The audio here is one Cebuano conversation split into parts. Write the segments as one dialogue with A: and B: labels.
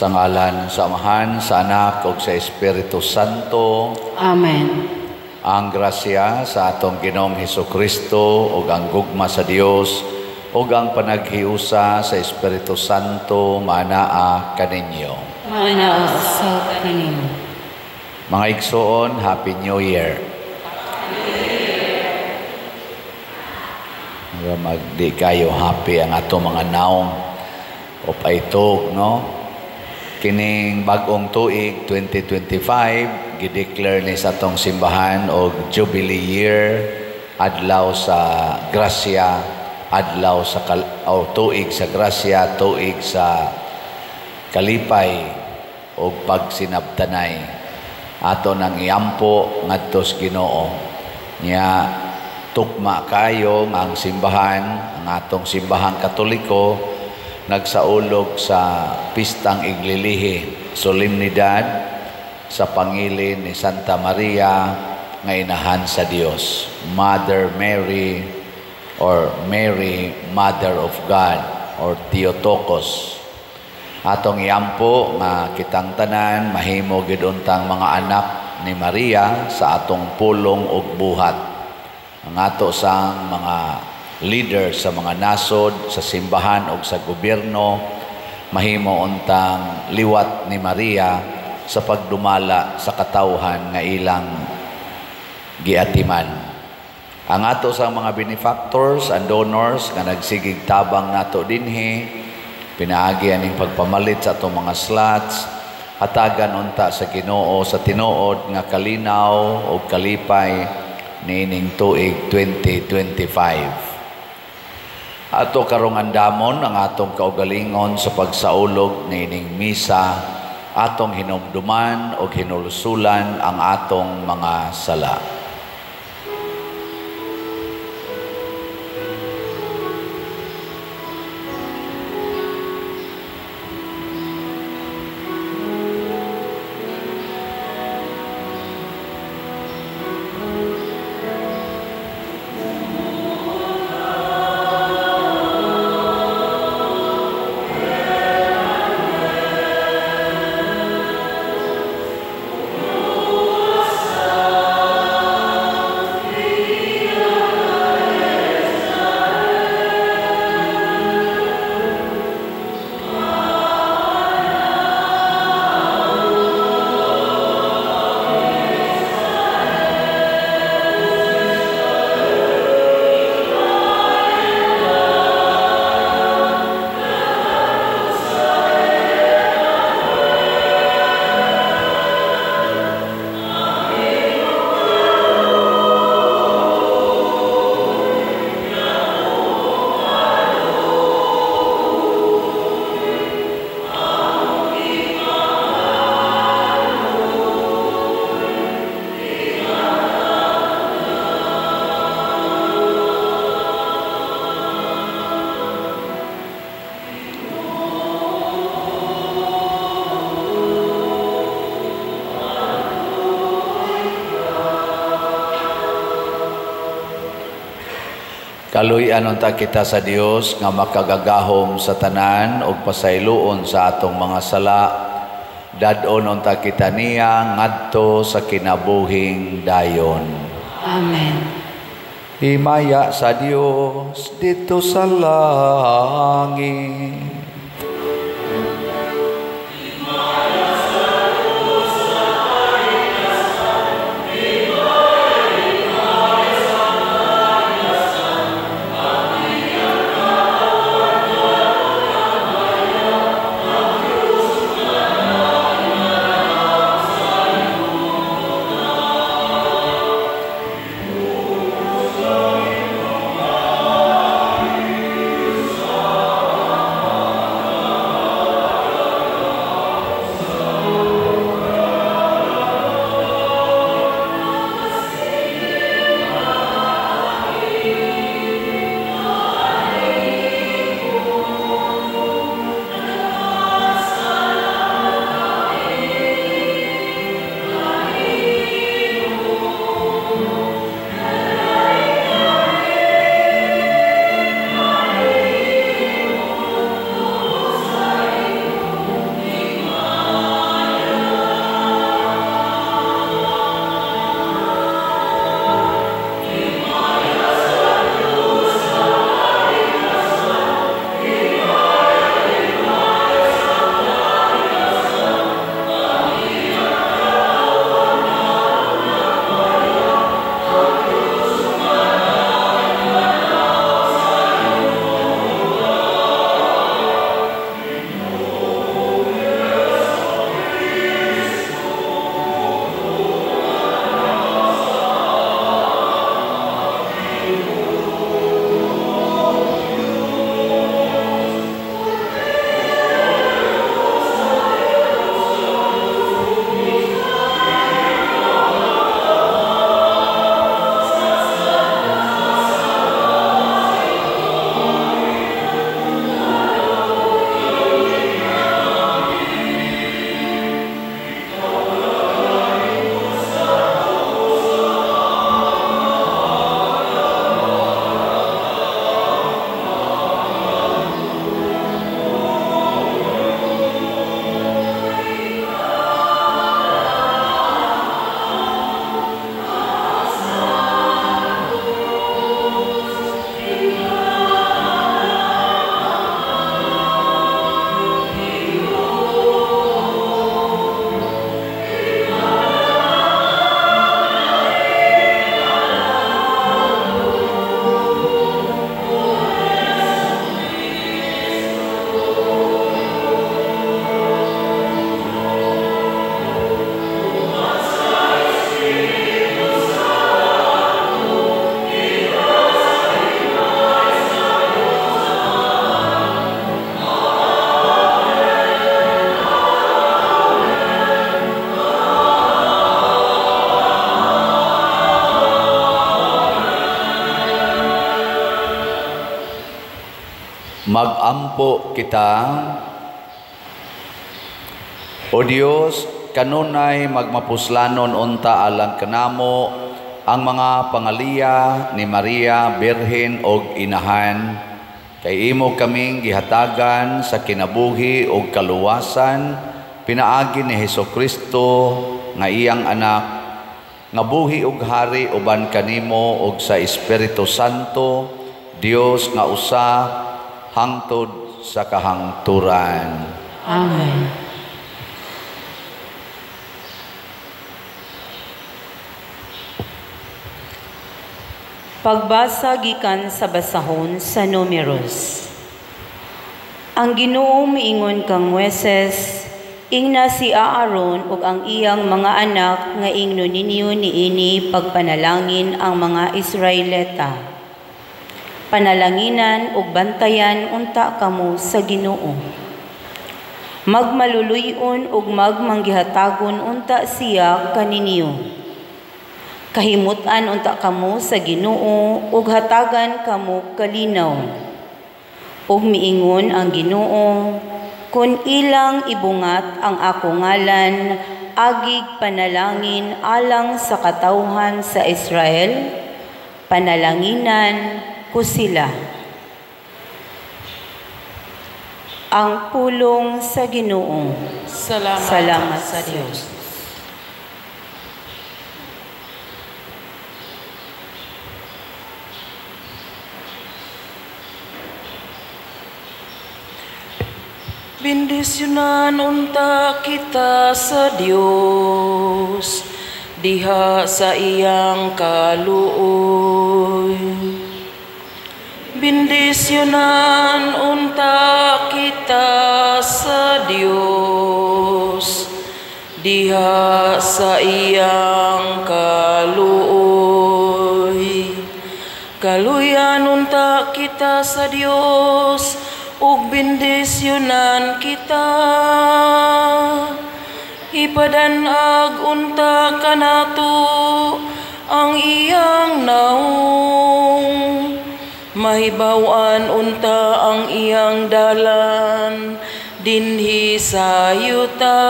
A: Sa ngalan sa Amahan, sa Anak ug sa Espiritu Santo.
B: Amen.
A: Ang grasya sa atong Ginoong Hesukristo ug ang gugma sa Dios ug ang panaghiusa sa Espiritu Santo maanaa kaninyo.
B: Maanaa usab kanimo.
A: Mga igsoon, Happy New Year. Magdi kayo happy ang atong mga naong o paitog, no? Kining bagong tuig 2025 gideclare ni sa atong simbahan og Jubilee Year, adlaw sa grasya, adlaw sa o tuig sa grasya, tuig sa kalipay og pagsinabtanay. Ato nang iampo ngadto sa Ginoo. Nya tukma kayo nga ang simbahan, ang atong simbahang Katoliko nagsaulog sa pistang iglilihi, solemnidad sa pangilin ni Santa Maria nga inahan sa Dios, Mother Mary or Mary Mother of God or Theotokos. Atong iampo nga kitang tanan mahimo gid untang mga anak ni Maria sa atong pulong ug buhat. Ang ato sang mga leader sa mga nasod, sa simbahan o sa gobyerno, mahimo untang liwat ni Maria sa pagdumala sa katawhan nga ilang giatiman. Ang ato sa mga benefactors and donors nga nagsigig tabang nato dinhi, pinaagi aning pagpamalit sa atong mga slots, hatagan unta sa Ginoo sa tinuod nga kalinaw o kalipay niining tuig 2025. Ato karong andamon ang atong kaugalingon sa pagsaulog niining misa, atong hinumduman o hinulsulan ang atong mga sala. Kaluy-an unta kita sa Dios nga makagagahom sa tanan ug pasayloon sa atong mga sala. Dad-on unta kita niya ngadto sa kinabuhing dayon.
B: Amen.
A: Himaya sa Dios dito sa langit. Magampo kita. O Dios, kanunay magmapuslanon unta alang kanamo ang mga pangaliya ni Maria Birhen og Inahan, kay imo kaming gihatagan sa kinabuhi og kaluwasan pinaagi ni Hesukristo nga iyang anak, nga buhi og hari uban kanimo og sa Espiritu Santo, Dios nga usa hangtod sa kahangturan.
B: Amen.
C: Pagbasa gikan sa basahon sa Numeros. Ang Ginoo miingon kang Moises, ingna si Aaron ug ang iyang mga anak nga ingno ninyo niini pagpanalangin ang mga Israelita. Panalanginan ug bantayan unta kamo sa Ginoo. Magmaluluy-on ug magmanggihatagon unta siya kaninyo. Kahimutan unta kamo sa Ginoo ug hatagan kamo kalinaw. Ug miingon ang Ginoo, kun ilang ibungat ang ako ngalan, agig panalangin alang sa katawhan sa Israel, panalanginan ko sila. Ang pulong sa Ginoo.
D: Salamat,
C: Salamat
D: sa Dios. Bendisyonan unta kita sa Dios diha sa iyang kaluoy. Bendisyonan unta kita sa Dios diha sa iyang kaluoy. Kaluyan unta kita sa Dios ug bendisyonan kita. Ipadanag unta kanato ang iyang naong, mahibaw-an unta ang iyang dalan dinhi sa yuta,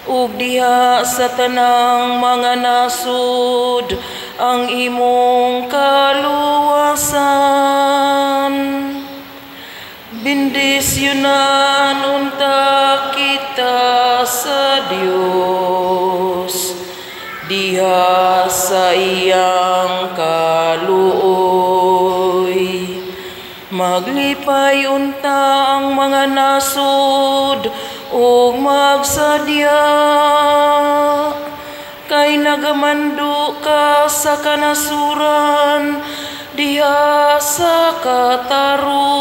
D: ug diha sa tanang mga nasud ang imong kaluwasan. Bendisyonan unta kita sa Dios diha sa iyang kaluoy. Maglipay unta ang mga nasud ug magsadya, kay nagamando ka sa kanasuran diha sa katarong.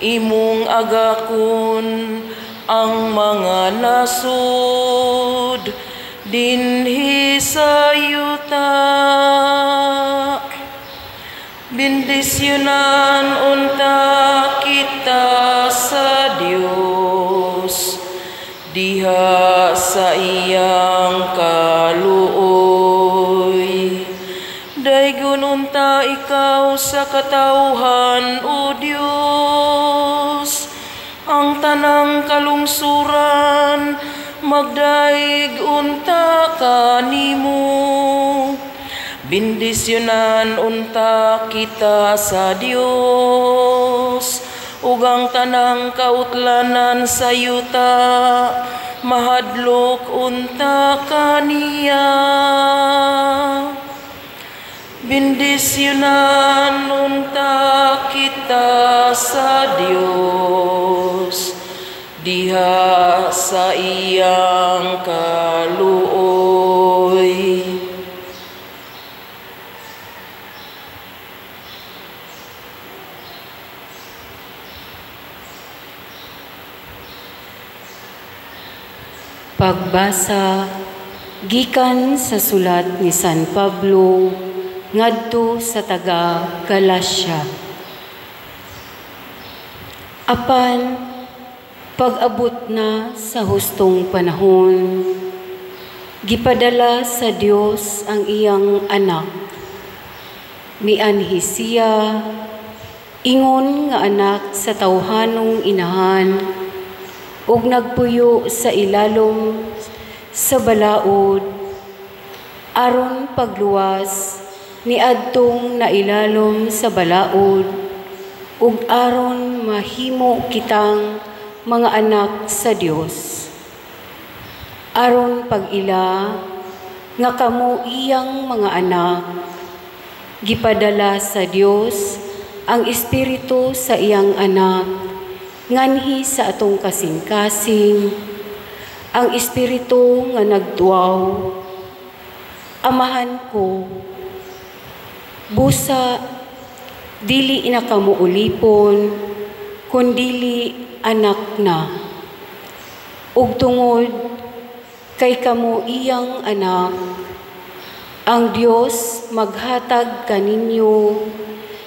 D: Imong agakon ang mga nasud dinhi sa yuta. Bendisyonan unta kita sa Dios diha sa iyang kaluoy. Daygon unta ikaw sa katawhan, O Dios, ang tanang kalungsuran magdaig unta kanimo. Bendisyonan unta kita sa Dios ug ang tanang kautlanan sa yuta mahadlok unta kaniya. Bendisyonan unta kita sa Dios diha sa iyang kaluoy.
B: Pagbasa gikan sa sulat ni San Pablo ngadto sa taga Galacia. Apan pag-abot na sa hustong panahon, gipadala sa Dios ang iyang anak. Mianhi siya Ingon nga anak sa tawhanong inahan, ug nagpuyo sa ilalom sa balaod, aron pagluwas niadtong nailalom sa balaod, ug aron mahimo kitang mga anak sa Dios. Aron pag-ila nga kamo iyang mga anak, gipadala sa Dios ang Espiritu sa iyang anak, nganhi sa atong kasing-kasing, ang Espiritu nga nagtuaw, Amahan ko, busa dili na kamo ulipon, kundili anak na. Ug tungod kay kamo iyang anak, ang Dios maghatag kaninyo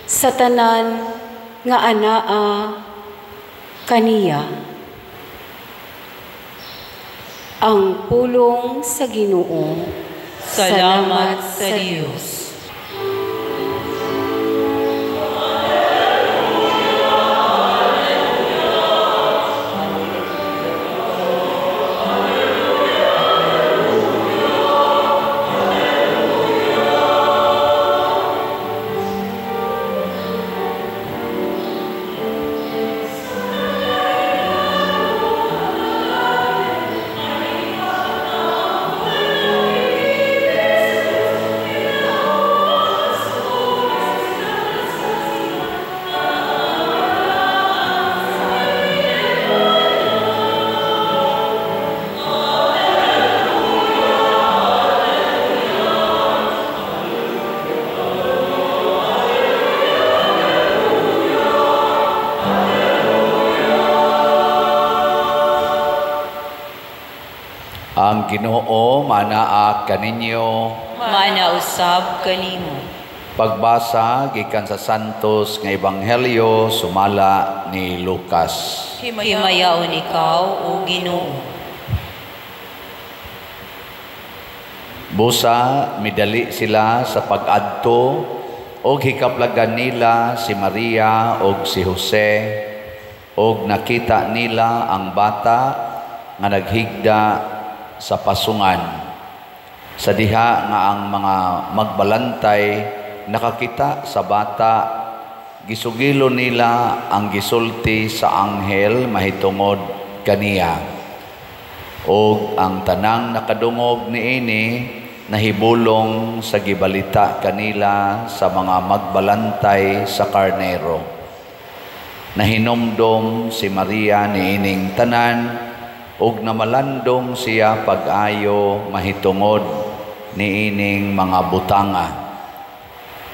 B: sa tanan nga anaa kaniya. Ang pulong sa Ginoo.
C: Salamat sa Dios.
A: Ang Ginoo manaa kaninyo,
C: Manausab kanimo.
A: Pagbasa gikan sa Santos nga Ebanghelyo sumala ni Lucas.
C: Himayaon ikaw, o Ginoo.
A: Busa midali sila sa pag-adto og hikaplagan nila si Maria og si Jose og nakita nila ang bata nga naghigda sa pasungan. Sa diha nga ang mga magbalantay nakakita sa bata, gisugilo nila ang gisulti sa anghel mahitungod kaniya. Og ang tanang nakadungog niini nahibulong sa gibalita kanila sa mga magbalantay sa karnero. Nahinomdom si Maria niining tanan ug namalandong siya pag-ayo mahitungod niining mga butanga.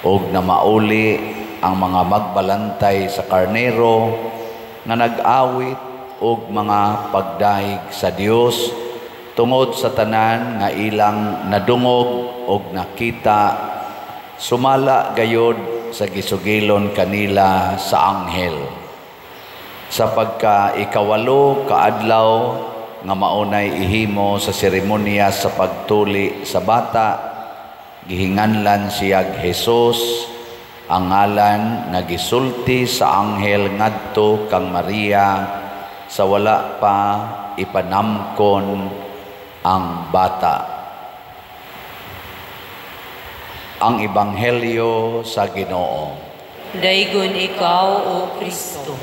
A: Ug namauli ang mga magbalantay sa karnero nga nag-awit og mga pagdahig sa Dios tungod sa tanan nga ilang nadungog og nakita, sumala gayod sa gisugilon kanila sa anghel. Sa pagka ikawalo kaadlaw nga maunay ihimo sa seremonya sa pagtuli sa bata, gihinganlan siyag Jesus, ang ngalan nga gisulti sa anghel ngadto kang Maria sa wala pa ipanamkon ang bata. Ang Ebanghelyo sa Ginoo.
C: Daygon ikaw, O Kristo.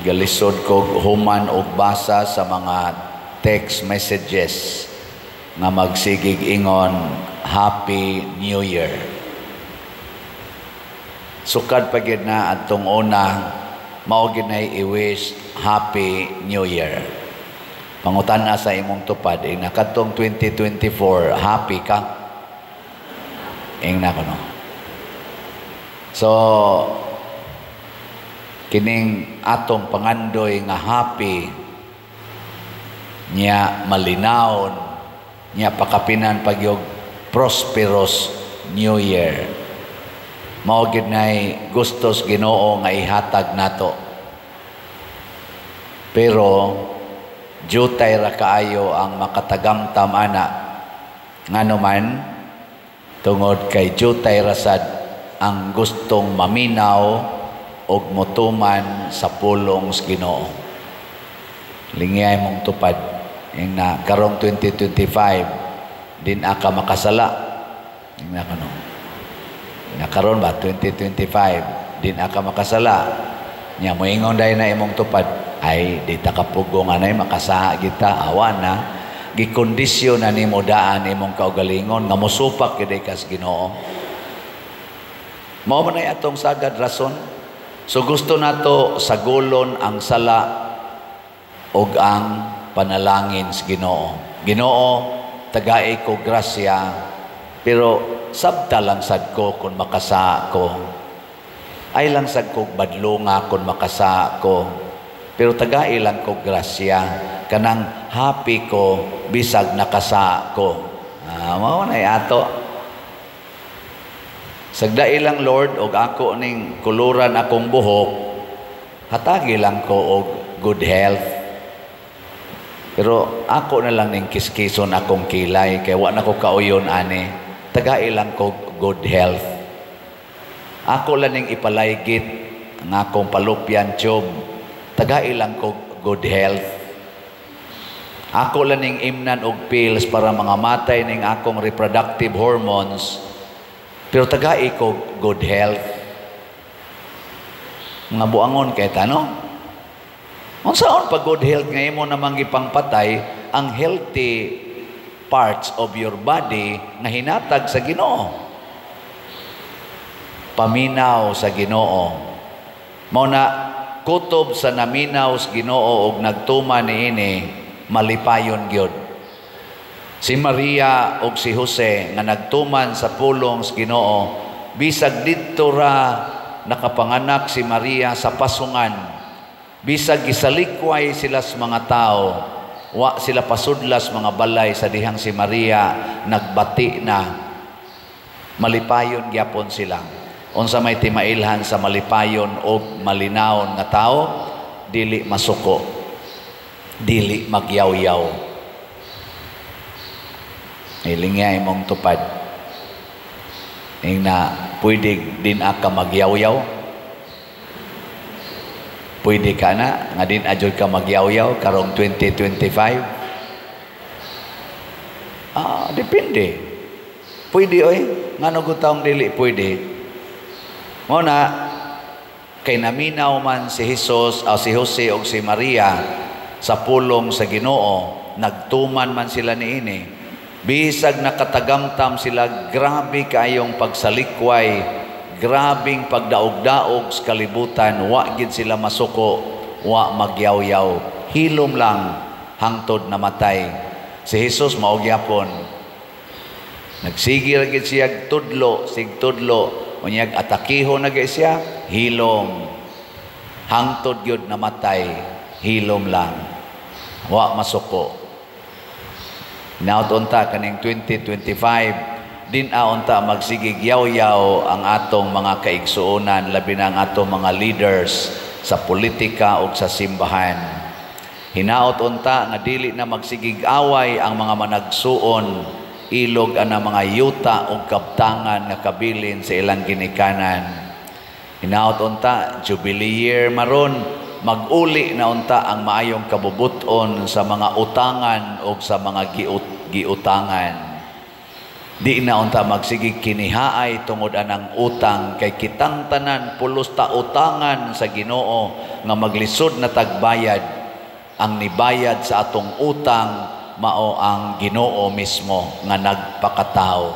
A: Galisod ko human og basa sa mga text messages nga magsigig ingon Happy New Year. Sukad pa gyud na atong una, mao gyud nay i-wish Happy New Year. Pangutan-a sa imong tupad, ing nakadtong 2024, happy ka? Ing na kuno. So kining atong pangandoy nga happy nya malinawon nya pakapinan pagyog prosperous New Year. Mao gyud nay gustos Ginoo nga ihatag nato. Pero Jutay ra kaayo ang makatagamtam ana. Ngano man, tungod kay jutay ra sad ang gustong maminaw og motuman sa pulong sa Ginoo. Lingiyay mong tupad ing na karong 2025 din aka makasala. Ing na kano. Na karon ba 2025 din aka makasala. Nya moingon dai na imong tupad, ay di ta kapugong anay makasaha kita, awa na gikondisyon na nimo daan imong kaugalingon nga mosupak gyud ka sa Ginoo. Mao man ay atong sagad rason. So gusto nato sagulon ang sala og ang panalangin sa Ginoo. Ginoo, tagai ko grasya, pero sabta lang sad ko kung makasaa ko. Ay lang sad ko badlonga kung makasaa ko. Pero tagai lang ko grasya, kanang happy ko bisag nakasaa ko. Mao na ato. Sagdai lang Lord og ako ning kuluran akong buhok, hatagi lang ko og good health. Pero ako na lang ning kiskison akong kilay kay wa na ko kauyon ani. Tagai lang ko good health. Ako lang ning ipalaygit ang akong fallopian tube. Tagai lang ko good health. Ako lang ning imnan og pills para mga matay ning akong reproductive hormones. Pero tagai ko good health. Mga buangon kay tano. Unsaon pa good health nga imo namang gipangpatay ang healthy parts of your body nga hinatag sa Ginoo. Paminaw sa Ginoo. Mao na kutob sa naminaw sa Ginoo og nagtuman niini, malipayon gyud. Si Maria og si Jose nga nagtuman sa pulong sa Ginoo, bisag didto ra nakapanganak si Maria sa pasungan, bisag gisalikway sila sa mga tao, wa sila pasudlas mga balay sa dihang si Maria nagbati na, malipayon gyapon sila. Unsa may timailhan sa malipayon og malinawon nga tao? Dili masuko, dili magyawyaw. Ilingya imong tupad. Ing na pwede din aka magyawyaw. Pwede ka na nga din adjud ka magyawyaw karong 2025. Depende. Pwede oy, ngano gud taong dili pwede. Mao na kay naminaw man si Jesus, o si Jose og si Maria sa pulong sa Ginoo, nagtuman man sila niini. Bisag nakatagamtam sila, grabe kaayong pagsalikway, grabing pagdaog-daog sa kalibutan, wa gid sila masuko, wa magyawyaw, hilom lang hangtod namatay. Si Jesus mao gyapon. Nagsige ra gid siya tudlo, sig tudlo, unyag atakiho na gid siya, hilom. Hangtod gyud namatay, hilom lang. Wa masuko. Naot unta kaning 2025 din aunta magsigig yaw-yaw ang atong mga kaigsuonan, labi na ang atong mga leaders sa politika ug sa simbahan. Hinaot unta nga dili na magsigig away ang mga managsuon, ilog ana mga yuta ug kabtangan nga kabilin sa ilang ginikanan. Hinaot unta Jubilee year maron, maguli na unta ang maayong kabubuton sa mga utangan o sa mga giutangan. Di na unta magsigig kinihaay tungod anang utang, kay kitang tanan pulos ta utangan sa Ginoo nga maglisod na tagbayad. Ang nibayad sa atong utang mao ang Ginoo mismo nga nagpakatao.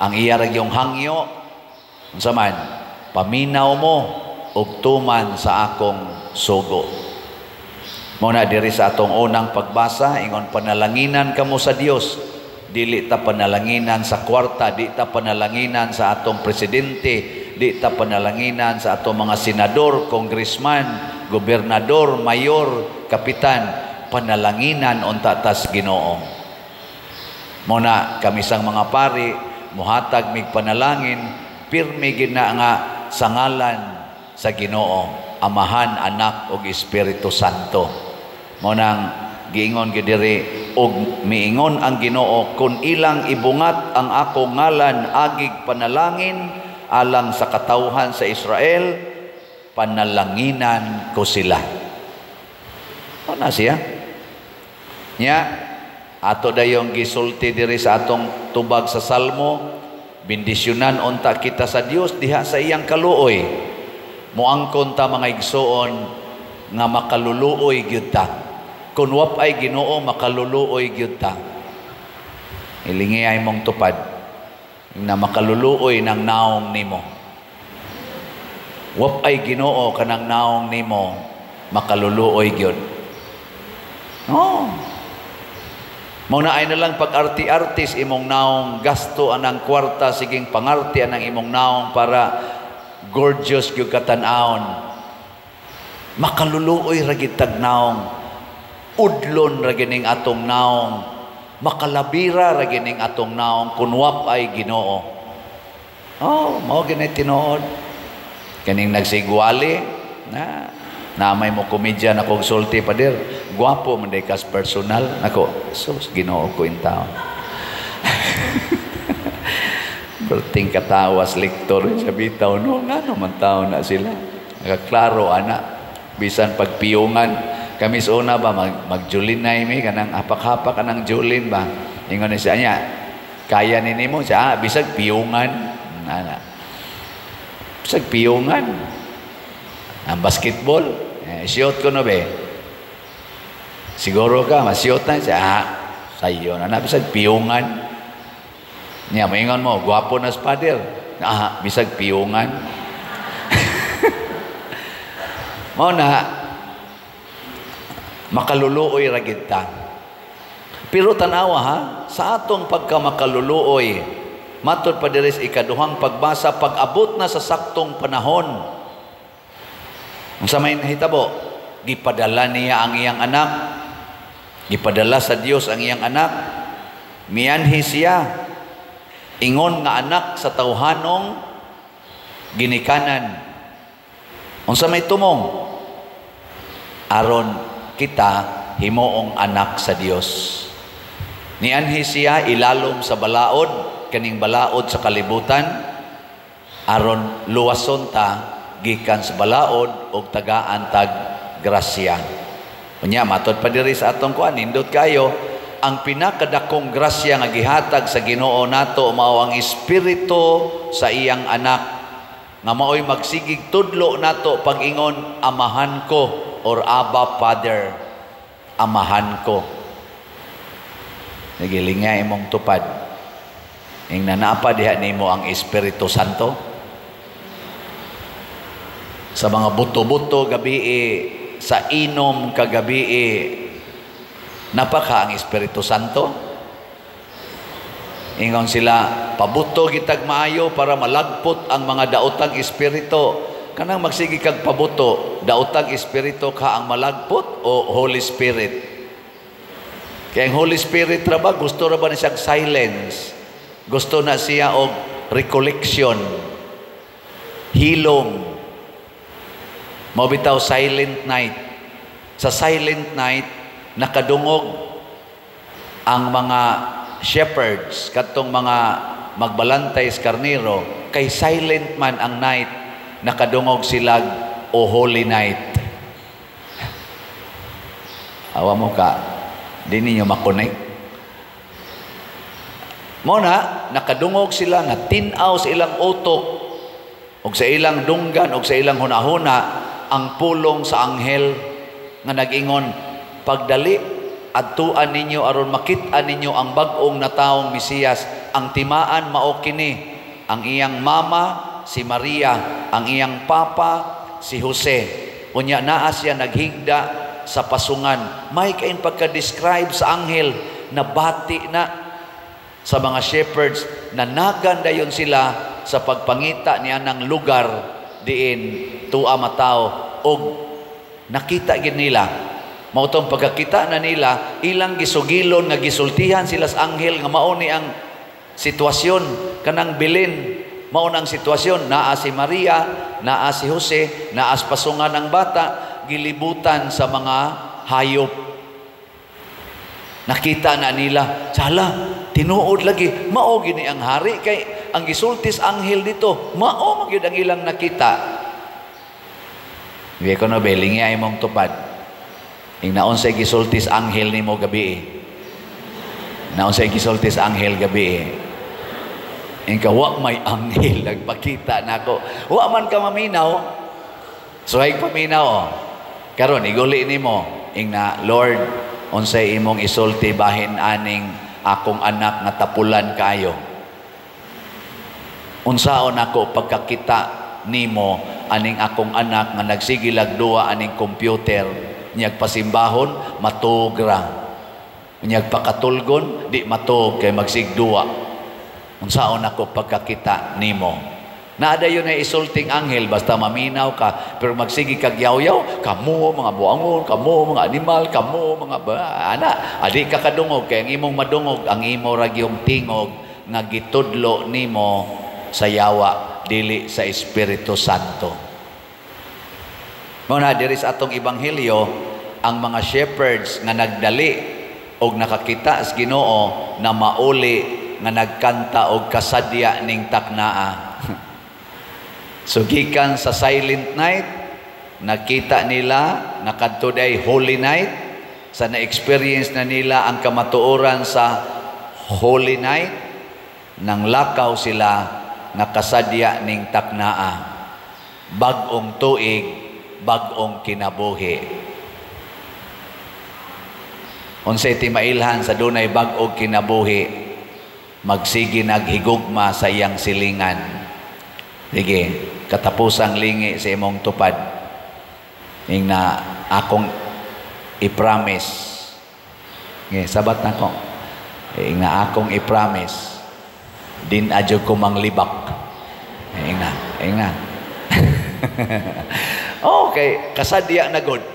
A: Ang iya ra gyung hangyo unsa man, paminaw mo og tuman sa akong sugo. Muna diri sa atong unang pagbasa, ingon panalanginan kamo sa Dios. Dili ta panalanginan sa kwarta, di ta panalanginan sa atong presidente, di ta panalanginan sa atong mga senador, congressman, gobernador, mayor, kapitan. Panalanginan unta tas Ginoo. Muna kami sang mga pari muhatag mig panalangin, pirmi gid na nga sa ngalan sa Ginoo, Amahan, Anak ug Espiritu Santo. Mao nang Giingon gyud diri, og miingon ang Ginoo, kun ilang ibungat ang akong ngalan agig panalangin alang sa katawhan sa Israel, panalanginan ko sila. Ano na siya? Nya, ato dayong gisulti diri sa atong tubag sa Salmo, bendisyonan unta kita sa Dios diha sa iyang kaluoy. Moangkon ta, mga igsoon, nga makaluluoy gyud ta. Kun wapay Ginoo, makaluluoy gyud ta. Ilingi ay mong tupad na makaluluoy ng naong nimo. Wapay Ginoo kanang naong nimo, makaluluoy gyud. Oh. Mao na ay na lang pag arti-artis imong naong, gasto anang kwarta, siging pangarti anang imong naong para gorgeous gyud katan-awon. Makaluluoy ra gid tag naong. Udlon ra gining atong naong. Makalabira ra gining atong naong kun wapay Ginoo. Oh, mao gini tinuod. Kaning nagsigwali na namay mo komedya na kog sulti, pader. Gwapo man day kas personal nako. Sus, Ginoo ko in taon. Perting katawas lektor sa bitaw no, ngano man taon na sila. Nakaklaro ana bisan pagpiyungan kami sa una ba, mag-Julin na mi, kanang hapak-hapak kanang Julin ba. Ingon ni siya niya, kaya ni nimo siya, bisag piyungan ana, bisag piyungan. Ang basketball, shoot ko no be, siguro ka ma-shoot na siya, sayo na na bisag piyungan niya. Maingon mo, gwapo na sa pader, bisag piyungan. Mao na makaluluoy ra gid ta. Pero tanawa ha, sa atong pagkamakaluluoy, matod pa diri sa ikaduhang pagbasa, pag-abot na sa saktong panahon, unsa may nahitabo? Gipadala niya ang iyang anak. Gipadala sa Dios ang iyang anak. Mianhi siya ingon nga anak sa tawhanong ginikanan. Unsa may tumong? Aron kita himuong anak sa Dios. Nianhi siya ilalom sa balaod, kaning balaod sa kalibutan, aron luwason ta gikan sa balaod og tagaan tag grasya. Unya matod pa diri sa atong kuan, nindot kayo ang pinakadakong grasya nga gihatag sa Ginoo nato mao ang espiritu sa iyang anak nga maoy magsigig tudlo nato pag-ingon amahan ko or Abba Father, amahan ko. Nagilinga imong tupad. Ing nanapa diha nimo ang Espiritu Santo. Sa mga buto-buto gabi, sa inom kagabi, napaka ang Espiritu Santo. Ingon sila, pabuto gitag maayo para malagpot ang mga daotang espiritu. Kanang magsige kag pabuto, daotang espiritu ka ang malagpot o Holy Spirit? Kaya ang Holy Spirit ra ba, gusto ra ba ni siyang silence? Gusto na siya og recollection, hilom. Mao bitaw silent night. Sa silent night, nakadungog ang mga shepherds, katong mga magbalantay sa karnero, kay silent man ang night, nakadungog sila O Holy Night. Awa mo ka, di ninyo makonect. Mo na, nakadungog sila nga tin-aw sa ilang utok og sa ilang dunggan og sa ilang hunahuna ang pulong sa anghel nga nag-ingon, pagdali adtuan ninyo aron makit-an ninyo ang bag-ong natawong Mesiyas, ang timaan mao kini, ang iyang mama si Maria, ang iyang papa si Jose. Unya naa siya naghigda sa pasungan. May kain pagka-describe sa anghel na bati na sa mga shepherds na naganda yon sila sa pagpangita niya ng lugar diin tua matao og nakita gid nila. Mao tong pagkakita na nila, ilang gisugilon nga gisultihan sila sa anghel nga mao ni ang sitwasyon kanang bilin. Mao nang sitwasyon, naa si Maria, naa si Jose, naa sa pasungan ang bata, gilibutan sa mga hayop. Nakita na nila, sala, tinuod lagi, mao gini ang hari kay ang gisultis anghel dito, mao man gyud ang ilang nakita. Hindi ko no belingi ay mong tupad. Ing naon say gisultis anghel nimo gabi. Naon say gisultis anghel gabi. Ing ka wa may anghel nagpakita nako. Wa man ka maminaw. Suhay paminaw. Oh. Karon iguli nimo ing na Lord, unsay imong isulti bahin aning akong anak nga tapulan kayo. Unsaon ako pagkakita nimo aning akong anak nga nagsigilag duwa aning computer, niyag pasimbahon matuog ra, niyag pakatulgon di matuog kay magsigduwa. Unsaon ako pagkakita nimo? Naada yun ay isulting anghel basta maminaw ka, pero magsige kag yaw-yaw kamo mga buangon, kamo mga animal, kamo mga ana, adi ka kadungog kay ang imong madungog ang imo ra gyung tingog nga gitudlo nimo sa yawa, dili sa Espiritu Santo. Mao na diri sa atong ebanghelyo, ang mga shepherds nga nagdali og nakakita sa Ginoo na mauli nga nagkanta og kasadya ning taknaa. So gikan sa Silent Night, nakita nila nakadto day Holy Night, sa na-experience na nila ang kamatuoran sa Holy Night, nang lakaw sila nga kasadya ning taknaa. Bag-ong tuig, bag-ong kinabuhi. Unsay timailhan sa dunay bag-ong kinabuhi, magsige naghigugma sa iyang silingan. Sige, katapusang lingi sa imong tupad. Ing na akong i-promise. Sige, sabat na ko. Ing na akong i-promise. Din adyo ko manglibak. Ing na, ing na. Okay, kasadya na god.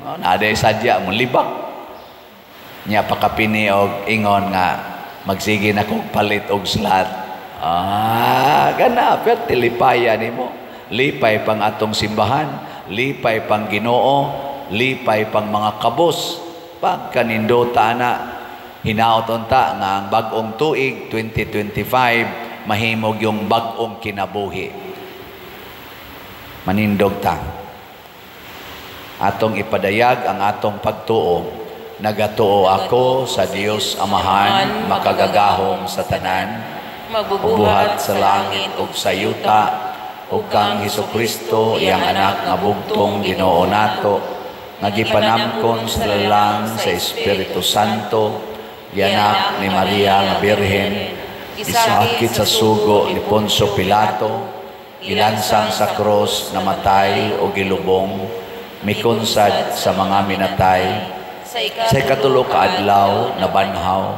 A: Oh, naaday sadya mo libak. Nya pakapini og ingon nga magsige na kog palit og slot. Ah, gana, pero lipaya nimo. Lipay pang atong simbahan, lipay pang Ginoo, lipay pang mga kabos. Pagkanindota na, hinaot unta nga ang bag-ong tuig 2025 mahimog yung bag-ong kinabuhi. Manindog ta. Atong ipadayag ang atong pagtuo. Nagatuo ako sa Dios Amahan, makagagahom sa tanan,
D: magbubuhat
A: buhat sa langit ug sa yuta, ug kang Hesukristo iyang anak nga bugtong Ginoo nato, nga gipanamkon sa lalang sa Espiritu Santo, gianak ni Maria nga Birhen, gisakit sa sugo ni Poncio Pilato, gilansang sa krus, namatay o gilubong, mikonsad sa mga minatay, sa ikatulo ka adlaw nabanhaw,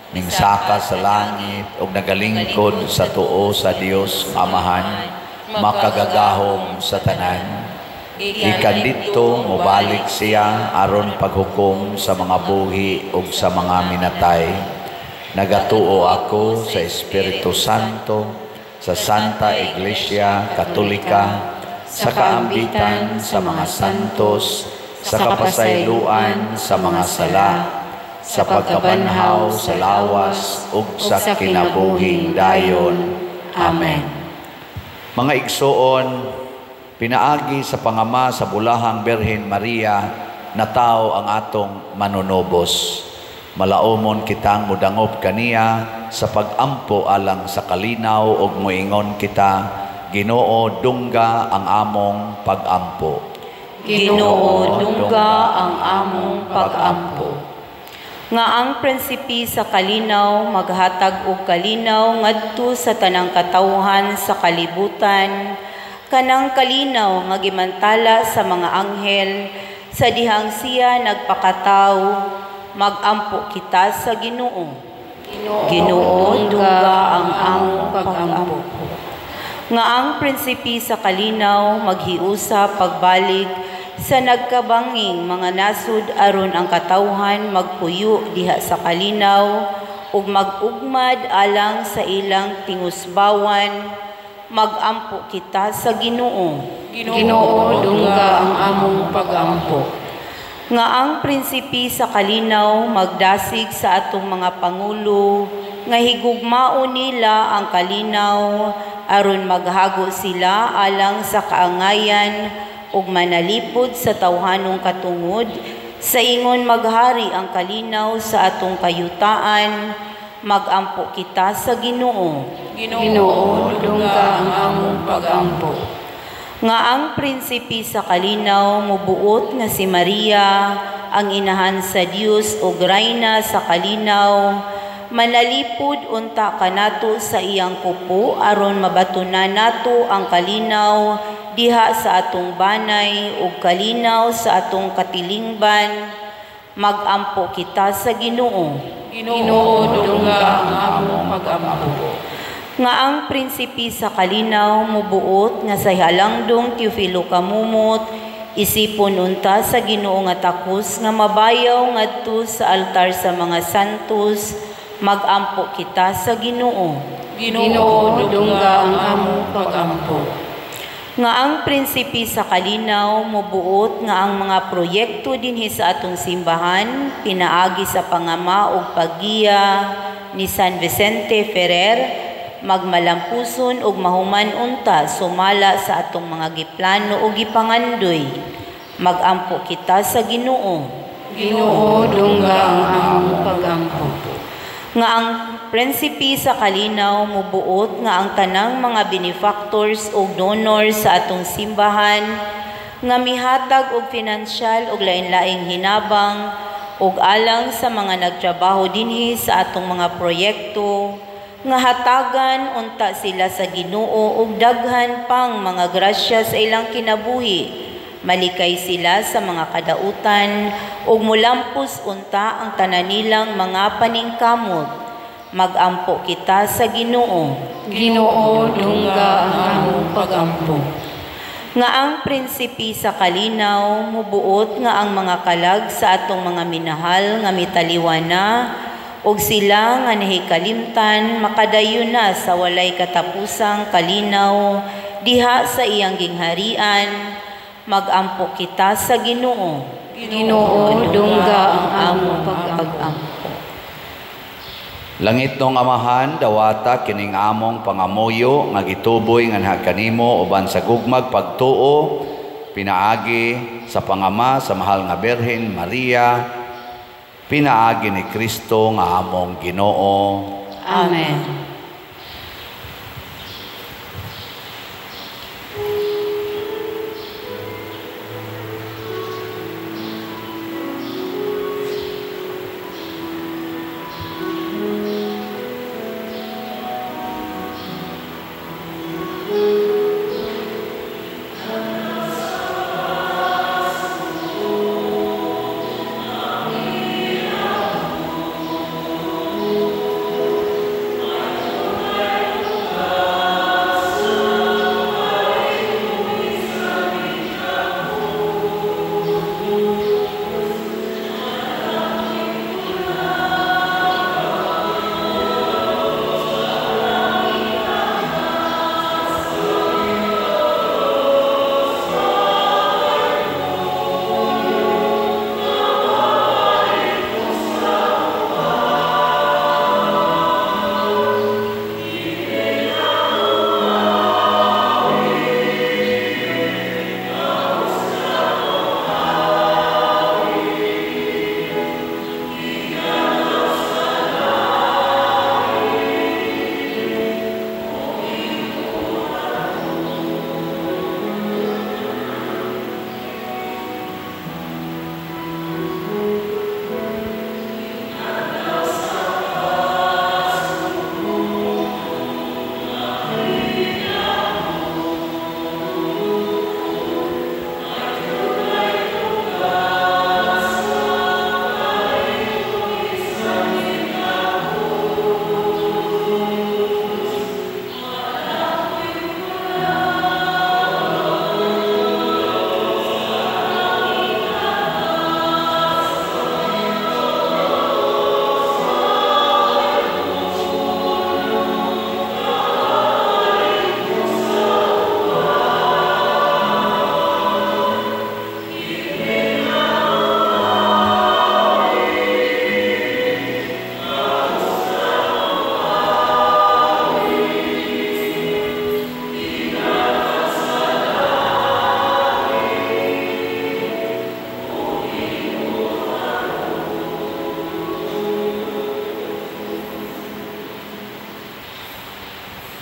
A: mingsaka sa langit ug nagalingkod sa tuo sa Dios Amahan, makagagahom sa tanan. Gikan didto mobalik siya aron paghukom sa mga buhi ug sa mga minatay. Nagatuo ako sa Espiritu Santo, sa Santa Iglesia Katolika, sa kaambitan sa mga santos, sa kapasayloan sa mga sala, sa pagkabanhaw sa lawas ug sa kinabuhing dayon. Amen. Mga igsoon, pinaagi sa pangama sa Bulahang Birhen Maria, nataw ang atong manunobos. Malaumon kitang mudangop kaniya sa pagampo alang sa kalinaw ug moingon kita, Ginoo, dungga ang among pagampo.
C: Ginoo, dungga ang among pagampo. Nga ang prinsipi sa kalinaw maghatag og kalinaw ngadto sa tanang katawhan sa kalibutan, kanang kalinaw nga gimantala sa mga anghel sa dihang siya nagpakataw, magampo kita sa Ginoo. Ginoo, dungga ang among pagampo. Nga ang prinsipi sa kalinaw maghiusa pagbalik sa nagkabanging mga nasud aron ang katawhan magpuyo diha sa kalinaw ug mag-ugmad alang sa ilang tingusbawan, magampo kita sa Ginoo.
B: Ginoo, dungga ang among pagampo.
C: Nga ang prinsipi sa kalinaw magdasig sa atong mga pangulo nga higugmaon nila ang kalinaw aron maghago sila alang sa kaangayan ug manalipod sa tawhanong katungod sa ingon maghari ang kalinaw sa atong kayutaan. Magampo kita sa Ginoo.
D: Ginoo, dungga ang among pagampo.
C: Nga ang prinsipi sa kalinaw mubuot nga si Maria ang inahan sa Dios ug rayna sa kalinaw manalipod unta kanato sa iyang kupo aron mabatunan nato ang kalinaw diha sa atong banay ug kalinaw sa atong katilingban. Magampo kita sa Ginoo.
D: Ginoo, dungga ang among pagampo.
C: Nga ang prinsipi sa kalinaw mubuot nga sa halangdong Teofilo Camomot isipon unta sa Ginoo nga takos nga mabayaw ngadto sa altar sa mga santos. Magampo kita sa Ginoo.
D: Ginoo, dungga ang among pagampo.
C: Nga ang prinsipi sa kalinaw mubuot nga ang mga proyekto dinhi sa atong simbahan pinaagi sa pangama ug paggiya ni San Vicente Ferrer magmalampuson ug mahuman unta sumala sa atong mga giplano ug gipangandoy. Magampo kita sa Ginoo.
D: Ginoo, dungga ang among pagampo.
C: Nga ang prinsipi sa kalinaw mubuot nga ang tanang mga benefactors ug donors sa atong simbahan nga mihatag og pinansyal ug lain-laing hinabang ug alang sa mga nagtrabaho dinhi sa atong mga proyekto nga hatagan unta sila sa Ginoo ug daghan pang mga grasya sa ilang kinabuhi. Malikay sila sa mga kadautan ug mulampos unta ang tanan nilang mga paningkamot. Magampo kita sa Ginoo.
D: Ginoo, dungga ang among pagampo.
C: Nga ang prinsipi sa kalinaw mubuot nga ang mga kalag sa atong mga minahal nga mitaliwan na ug sila nga nahikalimtan makadayon na sa walay katapusang kalinaw diha sa iyang gingharian. Magampo kita sa Ginoo.
D: Ginoo, dungga ang among pagampo.
A: Langit nong Amahan, dawata kining among pangamuyo nga gituboy nganha kanimo uban sa gugmag pagtuo pinaagi sa pangama sa mahal nga Birhen Maria, pinaagi ni Kristo nga among Ginoo.
B: Amen.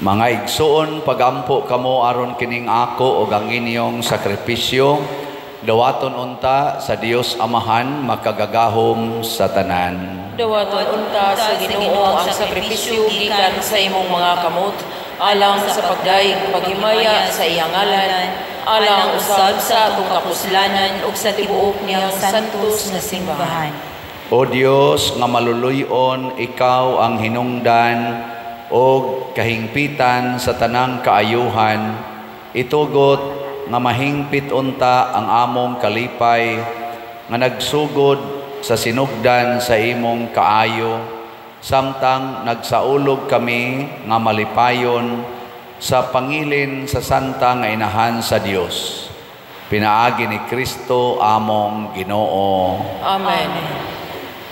A: Mga igsoon, pagampo kamo aron kining ako ug ang inyong sakripisyo, dawaton unta sa Dios Amahan makagagahom sa tanan.
D: Dawaton unta sa Ginoo ang sakripisyo gikan sa imong mga kamot, alang sa pagdayeg paghimaya sa iyang ngalan, alang usab sa atong kapuslanan
C: ug sa tibuok niyang santos nga simbahan.
A: O Dios nga maluluy-on, ikaw ang hinungdan og kahingpitan sa tanang kaayuhan, itugot nga mahingpit unta ang among kalipay nga nagsugod sa sinugdan sa imong kaayo, samtang nagsaulog kami nga malipayon sa pangilin sa santa nga inahan sa Dios. Pinaagi ni Kristo among Ginoo.
D: Amen.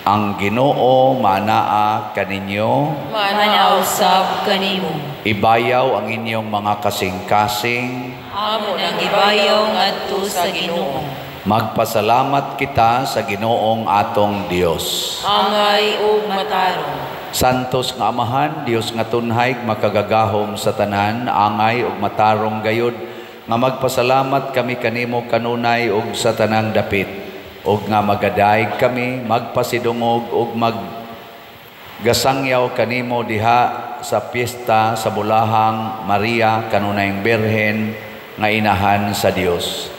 A: Ang Ginoo manaa kaninyo,
D: Manaa usab kanimo.
A: Ibayaw ang inyong mga kasing-kasing.
D: Amo nang ibayaw ngadto sa Ginoo.
A: Magpasalamat kita sa Ginoong atong Dios.
D: Angay ug matarong.
A: Santos nga Amahan, Dios nga tunhay, makagagahom sa tanan, angay ug matarong gayod nga magpasalamat kami kanimo kanunay ug sa tanang dapit, ug nga magadayeg kami, magpasidungog ug maggasangyaw kanimo diha sa piyesta sa Bulahang Maria kanunayng Birhen nga inahan sa Dios.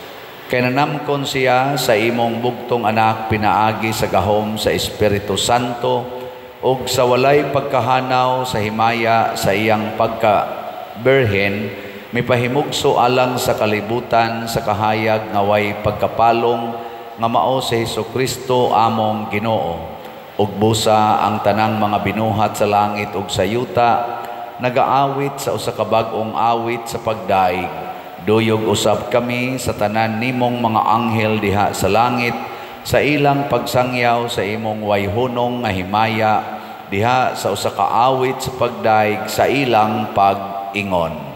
A: Kay nanamkon siya sa imong bugtong anak pinaagi sa gahom sa Espiritu Santo ug sa walay pagkahanaw sa himaya sa iyang pagka-birhen, mipahimugso alang sa kalibutan sa kahayag nga way pagkapalong nga mao si Hesukristo among Ginoo. Ug busa ang tanang mga binuhat sa langit ug sa yuta nagaawit sa usa ka bag-ong awit sa pagdaig. Duyog usab kami sa tanan nimong mga anghel diha sa langit sa ilang pagsangyaw sa imong wayhunong nga himaya diha sa usa ka awit sa pagdaig sa ilang pag-ingon.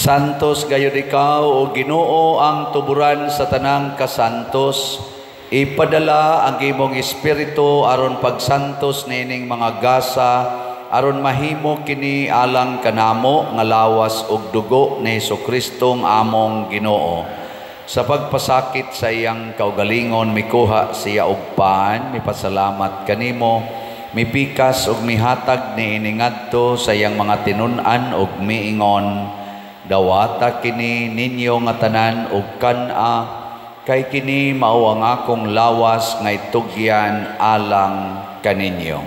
A: Santos gayud ikaw, o Ginoo, ang tuburan sa tanang kasantos. Ipadala ang imong espiritu aron pagsantos niining mga gasa, aron mahimo kini alang kanamo nga lawas ug dugo ni Hesukristo among Ginoo. Sa pagpasakit sa iyang kaugalingon, mikuha siya og pan, mipasalamat kanimo, mipikas ug mihatag niini ngadto sa iyang mga tinun-an ug miingon, dawata kini ninyo nga tanan ug kan-a, kay kini mao ang akong lawas nga itugyan alang kaninyo.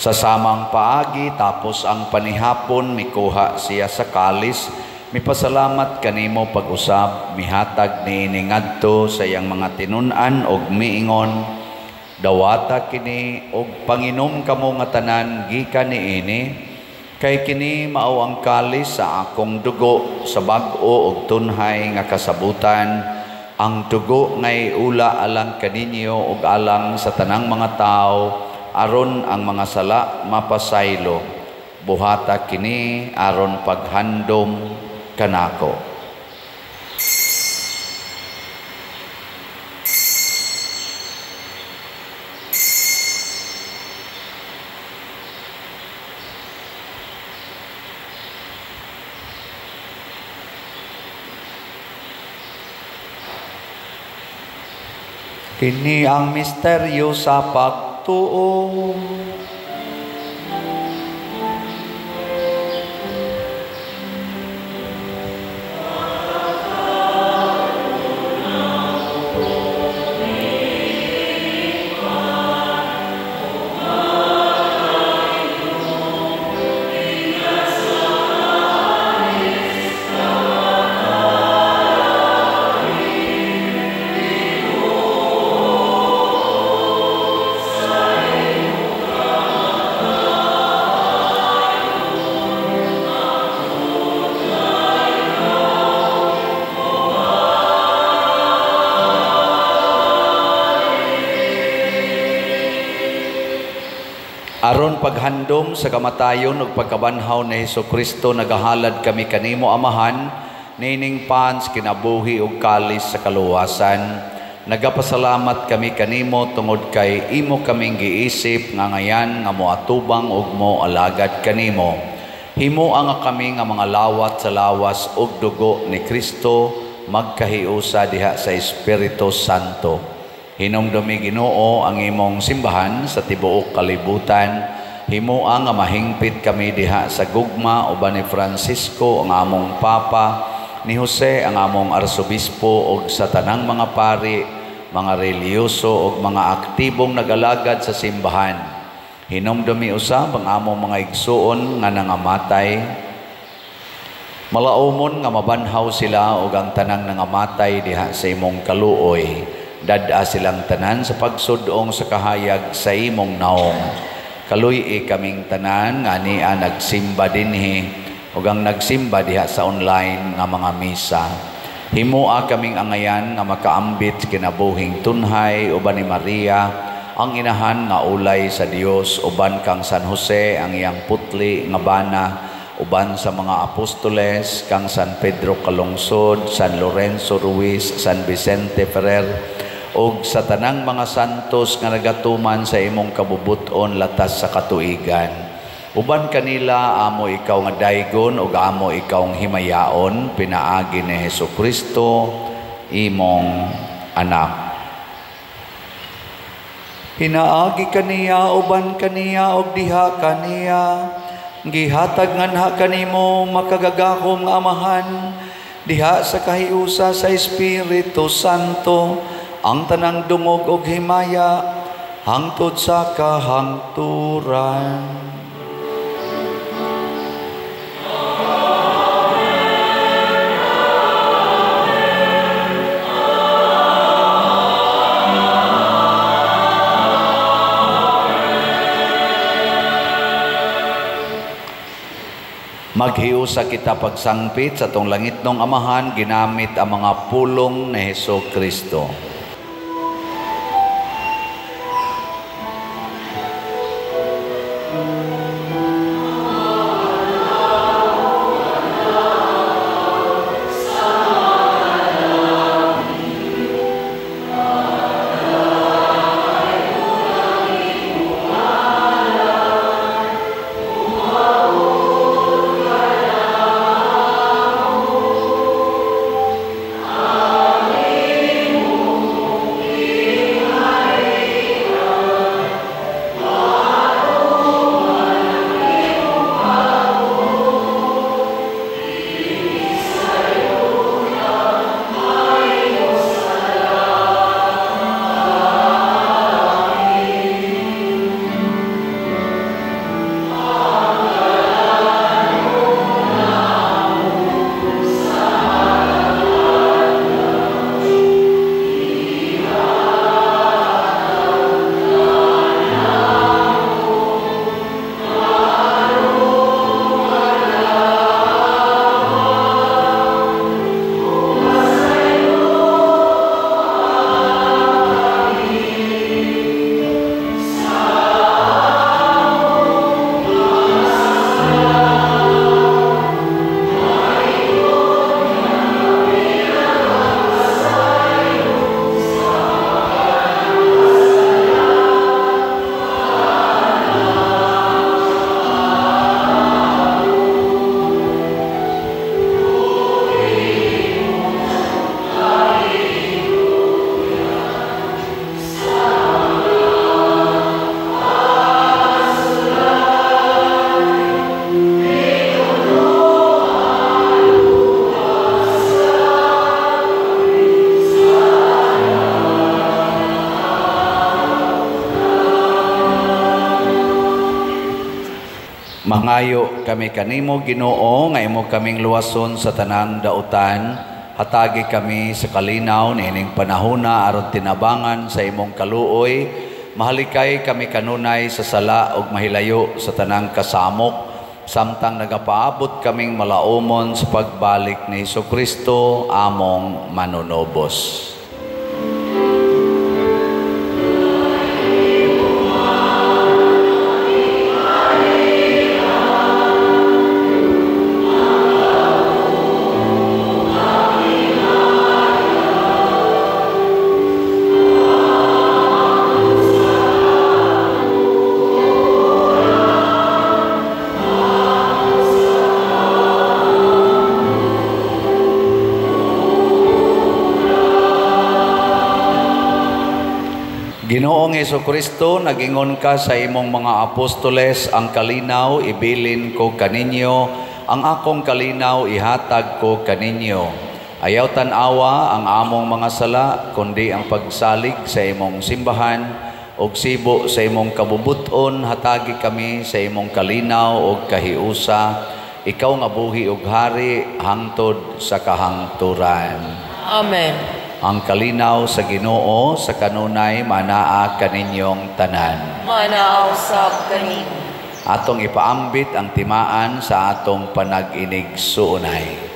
A: Sa samang paagi, tapos ang panihapon, mikuha siya sa kalis, mipasalamat kanimo pag-usab, mihatag niini ngadto sa iyang mga tinun-an og miingon, dawata kini og panginom kamo nga tanan gikan niini, kay kini mao ang kalis sa akong dugo sa bag-o og tunhay nga kasabutan, ang dugo ngay ula alang kaninyo ug alang sa tanang mga tawo, aron ang mga sala mapasaylo. Buhata kini aron paghandom kanako. Kini ang misteryo sa pagtuo. Aron paghandom sa kamatayon ug pagkabanhaw ni Hesukristo, nagahalad kami kanimo Amahan, nining pans kinabuhi ug kalis sa kaluwasan. Nagapasalamat kami kanimo tungod kay imo kaming giisip nga ngayan nga moatubang ug moalagad kanimo. Himoa nga kami nga mga lawat sa lawas ug dugo ni Kristo magkahiusa diha sa Espiritu Santo. Hinumdumi Ginoo ang imong simbahan sa tibuok kalibutan. Himoa nga mahingpit kami diha sa gugma uban ni Francisco ang among Papa, ni Jose ang among Arsobispo ug sa tanang mga pari, mga relihiyoso ug mga aktibong nagalagad sa simbahan. Hinumdumi usab ang among mga igsuon nga nangamatay. Malaumon nga mabanhaw sila ug ang tanang nangamatay diha sa imong kaluoy. Dad-a silang tanan sa pagsudong sa kahayag sa imong naong. Kaluy-i kaming tanan nga ania nagsimba dinhi ug ang nagsimba diha sa online nga mga misa. Himoa kaming angayan nga makaambit kinabuhing tunhay uban ni Maria ang inahan nga ulay sa Dios, uban kang San Jose ang iyang putli nga bana, uban sa mga apostoles kang San Pedro Calungsod, San Lorenzo Ruiz, San Vicente Ferrer, og sa tanang mga santos nga nagatuman sa imong kabubuton latas sa katuigan. Uban kanila amo ikaw nga daygon ug amo ikaw nga himayaon pinaagi ni Hesukristo imong anak. Pinaagi kaniya, uban kaniya ug diha kaniya, gihatag nganha kanimo makagagahom nga Amahan diha sa kahiusa sa Espiritu Santo ang tanang dungog og himaya hangtod sa kahangturan. Amen. Amen. Maghiusa kita pagsangpit sa tong langitnong Amahan ginamit ang mga pulong ni Hesukristo. Mangayo kami kanimo, Ginoo, nga imo kaming luwason sa tanang dautan. Hatagi kami sa kalinaw niining panahona aron tinabangan sa imong kaluoy. Mahalikay kami kanunay sa sala ug mahilayo sa tanang kasamok, samtang nagapaabot kaming malaumon sa pagbalik ni Hesukristo among manunubos. Ginoong Hesukristo, nagingon ka sa imong mga apostoles, ang kalinaw ibilin ko kaninyo, ang akong kalinaw ihatag ko kaninyo. Ayaw tan-awa ang among mga sala, kundi ang pagsalig sa imong simbahan, ug sibo sa imong kabubuton, hatagi kami sa imong kalinaw ug kahiusa. Ikaw nga buhi ug hari hangtod sa kahangturan.
D: Amen.
A: Ang kalinaw sa Ginoo sa kanunay manaa kaninyong tanan.
D: Manaa usab kanimo.
A: Atong ipaambit ang timaan sa atong panag-inig suunay.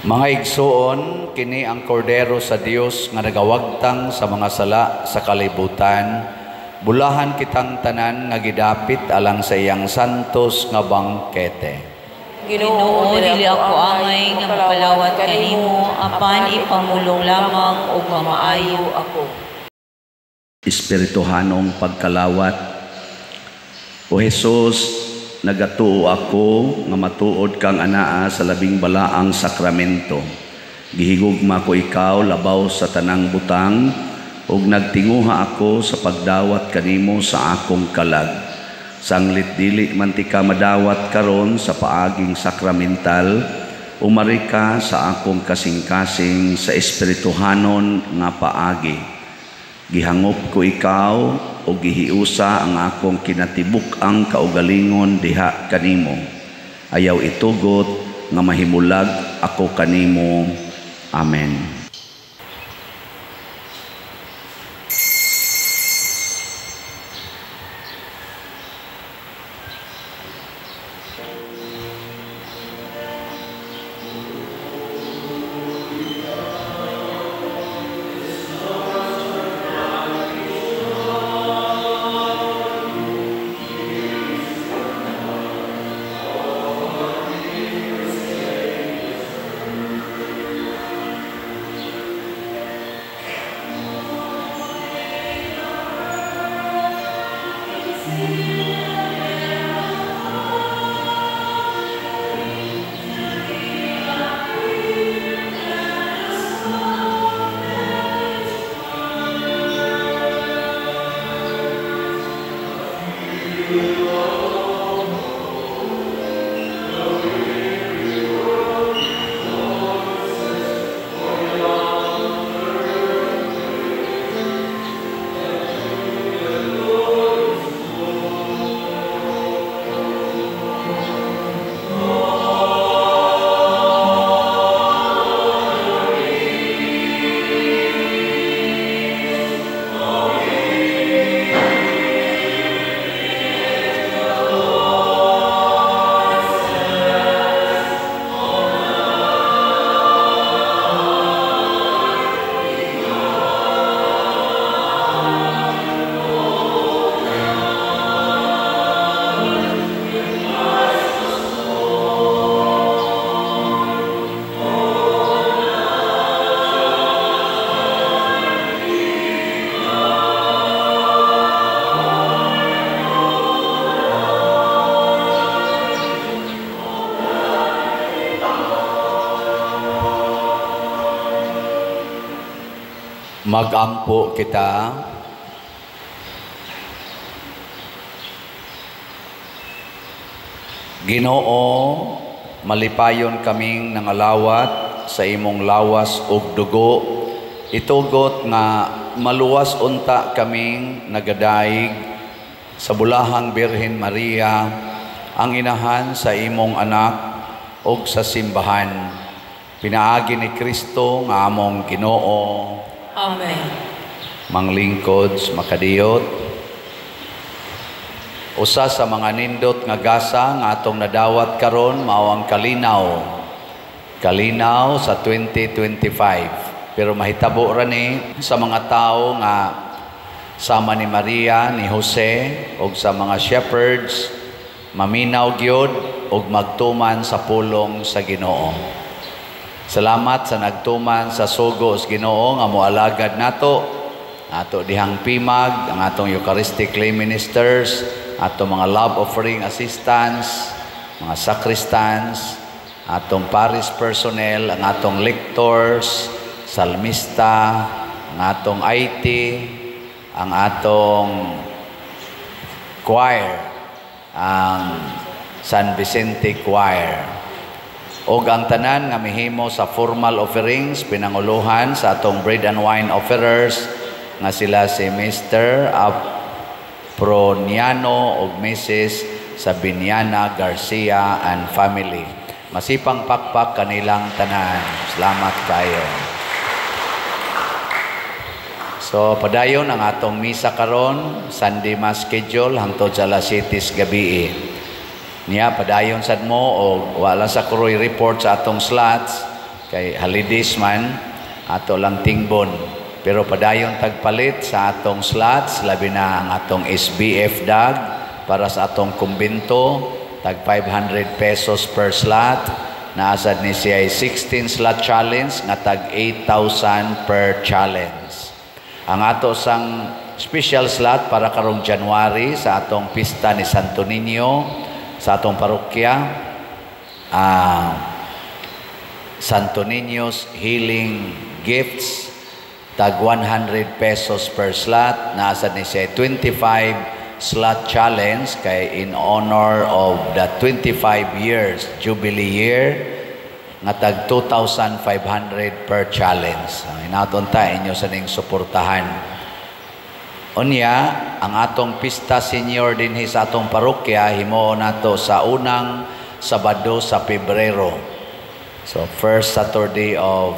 A: Mga igsuon, kini ang kordero sa Dios nga nagawagtang sa mga sala sa kalibutan. Bulahan kitang tanan nga gidapit alang sa iyang santos nga bangkete.
C: Ginoo, dili ako angay nga mapalawat kanimo, apan ipamulong lamang ug mamaayo ako.
A: Espirituhanong pagkalawat. O Jesus, nagatuo ako nga matuod kang anaa sa labing balaang sakramento. Gihigugma ko ikaw labaw sa tanang butang, ug nagtinguha ako sa pagdawat kanimo sa akong kalag. Sanglit dili man ti ka madawat karon sa paaging sakramental, umari ka sa akong kasing-kasing sa espirituhanon nga paagi. Gihangop ko ikaw o gihiusa ang akong kinatibuk-ang kaugalingon diha kanimo. Ayaw itugot nga mahimulag ako kanimo. Amen. Magampo kita. Ginoo, malipayon kaming nangalawat sa imong lawas ug dugo. Itugot nga maluwas unta kaming nagadaig sa bulahang Birhen Maria, ang inahan sa imong anak ug sa simbahan. Pinaagi ni Kristo nga among Ginoo.
D: Amen.
A: Manglingkod makadiyot. Usa sa mga nindot nga gasa nga atong nadawat karon mao ang kalinaw. Kalinaw sa 2025. Pero mahitabo ra ni sa mga tawo nga sama ni Maria, ni Jose ug sa mga shepherds, maminaw gyud ug magtuman sa pulong sa Ginoo. Salamat sa nagtuman sa sugo sa Ginoo nga moalagad nato, ato dihang pimag, ang atong Eucharistic lay ministers, atong mga love offering assistants, mga sacristans, atong parish personnel, ang atong lectors, salmista, ang atong IT, ang atong choir, ang San Vicente Choir. Og ang tanan nga mihimo sa formal offerings, pinanguluhan sa atong bread and wine offerers nga sila si Mr. Aproniano og Mrs. Sabiniana Garcia and family. Masipang pakpak kanilang tanan. Salamat kayo. So padayon ang atong misa karon, Sunday Mass schedule hangtod sa alas 7 gabi. Niya padayon sad mo og wala sa kuroy report sa atong slots kay holidays man ato lang tingbon. Pero padayon tagpalit sa atong slots, labi na ang atong SBF dag para sa atong kumbento, tag 500 pesos per slot. Naasad ni siya 16 slot challenge nga tag 8,000 per challenge. Ang ato sang special slot para karong January sa atong pista ni Santo Niño sa atong parokya, Santo Niño's Healing Gifts, tag 100 pesos per slot. Naasad ni siya 25 slot challenge kay in honor of the 25 years jubilee year nga tag 2,500 per challenge. Inaton ta inyo sa ning suportahan. Unya, ang atong pista senior dinhi sa atong parokya himuon nato sa unang Sabado sa Pebrero. So first Saturday of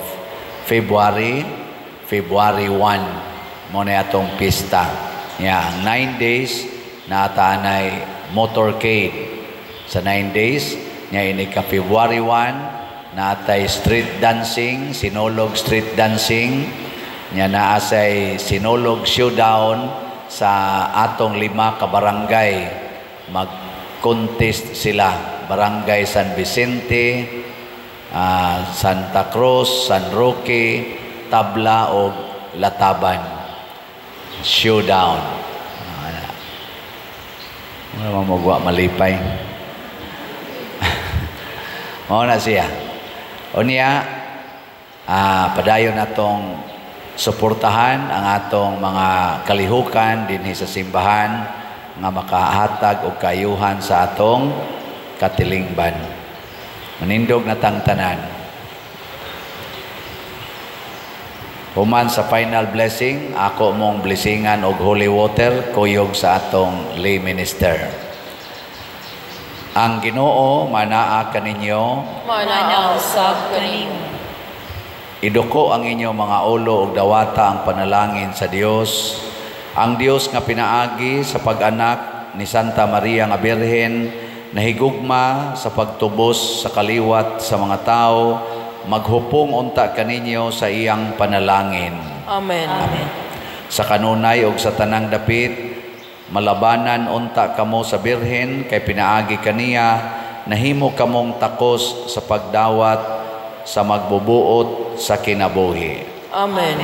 A: February, February 1 mo na atong pista. Nya, ang 9 days naatanay motorcade. Sa 9 days nya ini ka February 1 naatay street dancing, Sinulog street dancing. Nya naa say Sinulog showdown sa atong 5 ka barangay. Mag-contest sila. Barangay San Vicente, Santa Cruz, San Roque, Tabla o Lataban. Showdown. Wala mamugwa malipay. Mao na siya. Unya, padayon natong suportahan ang atong mga kalihukan dinhi sa simbahan. nga makahatag og kayuhan sa atong katilingban. Manindog na tang tanan. Human sa final blessing, ako mong blessingan og holy water kuyog sa atong lay minister. Ang Ginoo manaa kaninyo,
D: Manaa usab kanimo.
A: Iduko ang inyong mga ulo ug dawata ang panalangin sa Dios. Ang Dios nga pinaagi sa pag-anak ni Santa Maria nga Birhen, nahigugma sa pagtubos sa kaliwat sa mga tao, maghupong unta kaninyo sa iyang panalangin.
D: Amen.
C: Amen.
A: Sa kanunay ug sa tanang dapit, malabanan unta kamo sa Birhen kay pinaagi kaniya nahimo kamong takos sa pagdawat sa magbubuot sa kinabuhi.
D: Amen.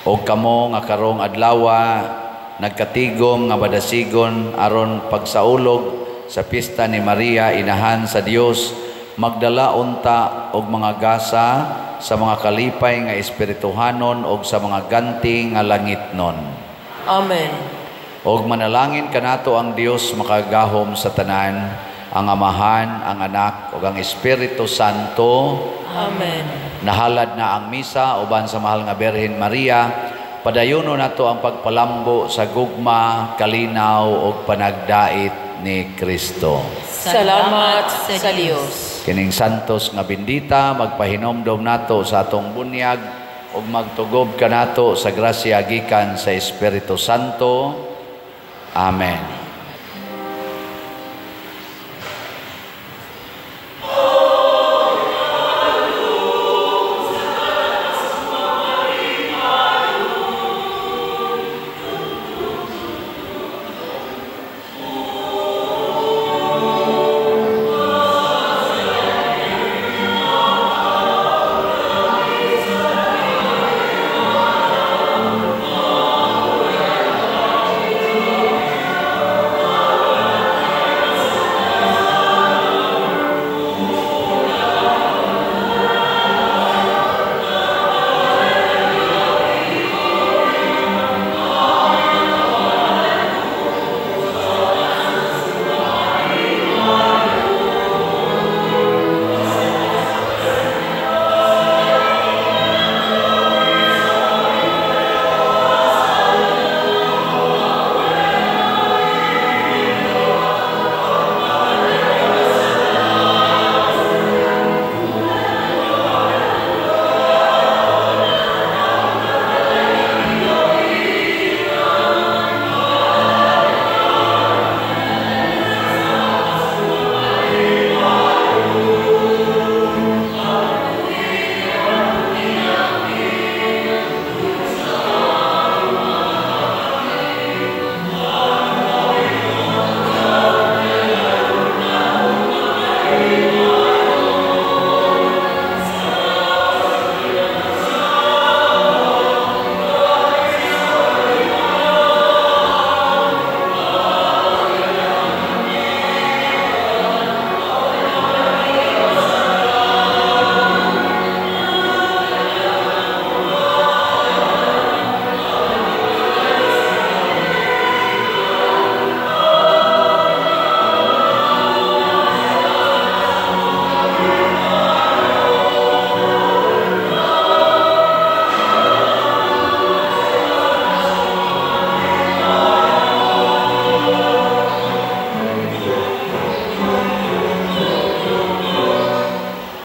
A: Og kamo nga karong adlawa nagkatigom nga madasigon aron pagsaulog sa pista ni Maria Inahan sa Dios, magdala unta og mga gasa sa mga kalipay nga espirituhanon og sa mga ganti nga langitnon.
D: Amen.
A: Og manalangin kanato ang Dios makagahom sa tanan, ang Amahan, ang Anak ug ang Espiritu Santo.
D: Amen.
A: Nahalad na ang misa uban sa mahal nga Birhen Maria. Padayono nato ang pagpalambo sa gugma, kalinaw ug panagdait ni Kristo.
D: Salamat sa Dios.
A: Kining santos nga bendita magpahinomdom nato sa atong bunyag ug magtugob kanato sa grasya gikan sa Espiritu Santo. Amen.